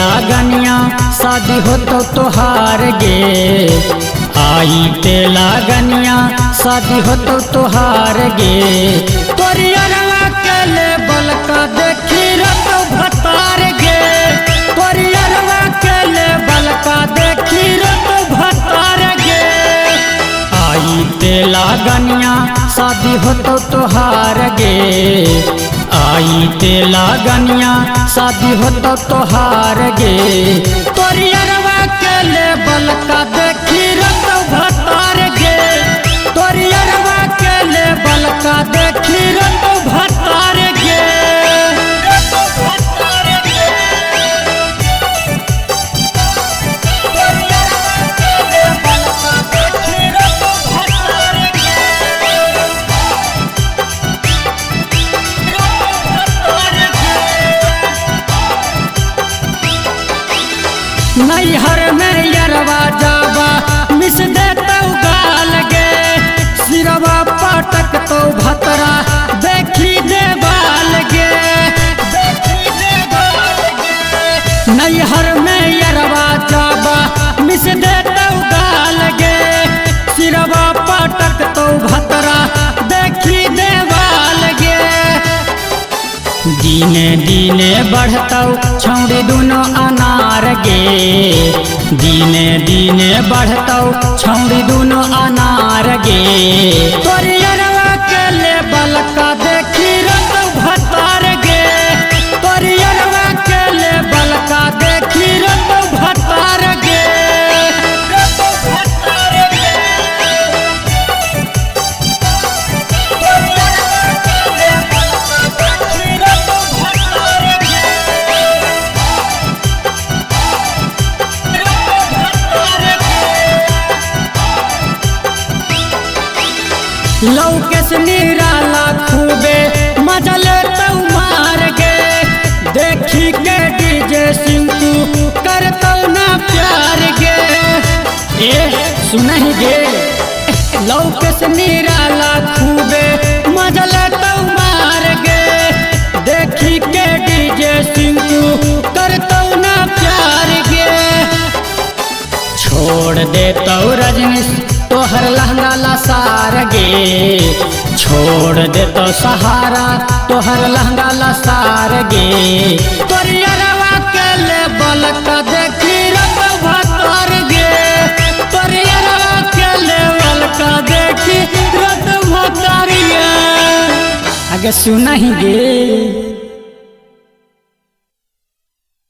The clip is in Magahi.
लागनिया शादी हो तो तोहार गे, आई ते लागनिया शादी हो तो तोहार गे। तोरियरवा के ले बलका देखी रतो भतार गे, तोरियरवा के ले बलका देखी रतो भतार गे। आई ते लागनिया शादी हो तो तोहार गे, आई ते लागनिया शादी हो तो तोहार गे। तोरियरवा के ले बलका देखी रतो भतार गे, तोरियरवा के ले बलका देखी रतो भतार गे। नैहर में यरवा जावा मिस देतौ गाल गे, सिरवा पटक तो भतरा देखी देवाल गे। नैहर में यरवा जावा मिस देतौ गाल गे, सिरवा पटक तो भतरा देखी देवाल गे। दिने दिने बढ़तौ छौड़ी दुनो अनार गे, दिने दिने बढ़तौ छौड़ी दुनो अनार गे। तोरियरवा के ले बलका देखी रतो भतार गे, तोरियरवा के ले बलका देखी रतो भतार गे। लौकेश निराला खूबे मजा लेतौ मार गे, देखी के डीजे सिंकू करतौ ना प्यार गे। ए सुनही गे, लौकेश निराला खूबे मजा लेतौ मार गे, देखी के डीजे सिंकू करतौ ना प्यार गे। छोड़ देतौ रजनीश तोहर लहंगा लसार गे, छोड़ देतौ सहारा तोहर लहंगा लसार गे। तोरियरवा के ले बलका देखी रतो भतार गे, तोरियरवा के ले बलका देखी रतो भतार गे। आगे सुनही गे।